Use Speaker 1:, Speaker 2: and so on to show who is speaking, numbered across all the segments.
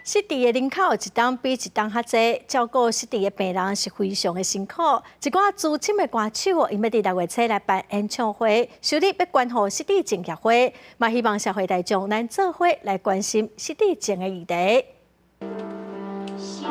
Speaker 1: 失智的人口一冬比一冬較濟，照顧失智的病人是非常的辛苦。一寡資深的歌手𪜶欲佇六月初來辦演唱會，收入欲捐予失智症協會，嘛希望社會大眾咱做伙來關心失智症的議題。
Speaker 2: 小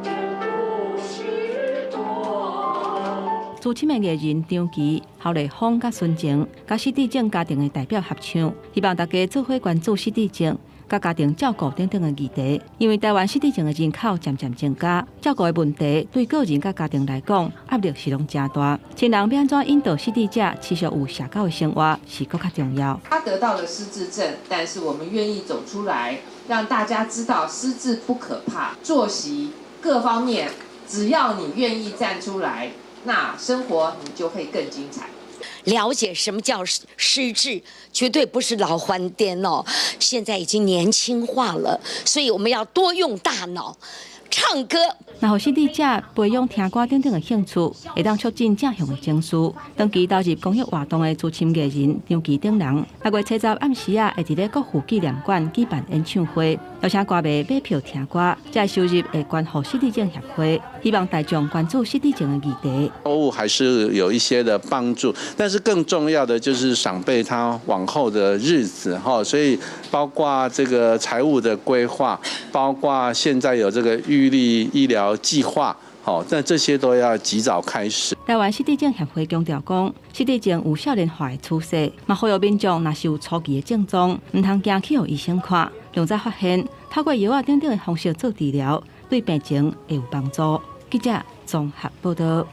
Speaker 2: 故事多。
Speaker 3: 資深的藝人張琪、侯麗芳佮孫晴，佮失智症家庭的代表合唱，希望大家做伙關注失智症佮家庭照顧等等的議題。因為台灣失智症的人口漸漸增加，照顧的問題對個人佮家庭來講壓力是攏誠大。親人欲按怎引導失智者持續有社交的生活，是閣較重要。
Speaker 4: 他得到了失智症，但是我們願意走出來，讓大家知道失智不可怕，作息各方面，只要你願意站出來，那生活你就會更精彩。
Speaker 5: 了解什麼叫失智，絕對不是老番顛哦，現在已經年輕化了，所以我們要多用大腦，唱歌。
Speaker 3: 若予失智者培養聽歌等等的興趣，會當促進正向的情緒。長期投入公益活動的資深藝人張琪等人，六月初十暗時仔會佇咧國父紀念館舉辦演唱會，邀請歌迷買票聽歌，這收入會捐予失智症協會，希望大眾關注失智症的議題。
Speaker 6: 購物還是有一些的幫助，但是更重要的就是長輩他往後的日子哈，所以包括這個財務的規劃，包括現在有這個預立醫療計劃，好，但這些都要及早開始。
Speaker 3: 台灣失智症協會強調講，失智症有少年化的趨勢，嘛呼籲民眾若是有初期的症狀，毋通驚去予醫生看，量早發現，透過藥仔等等的方式做治療，對病情會有幫助。記者綜合報道。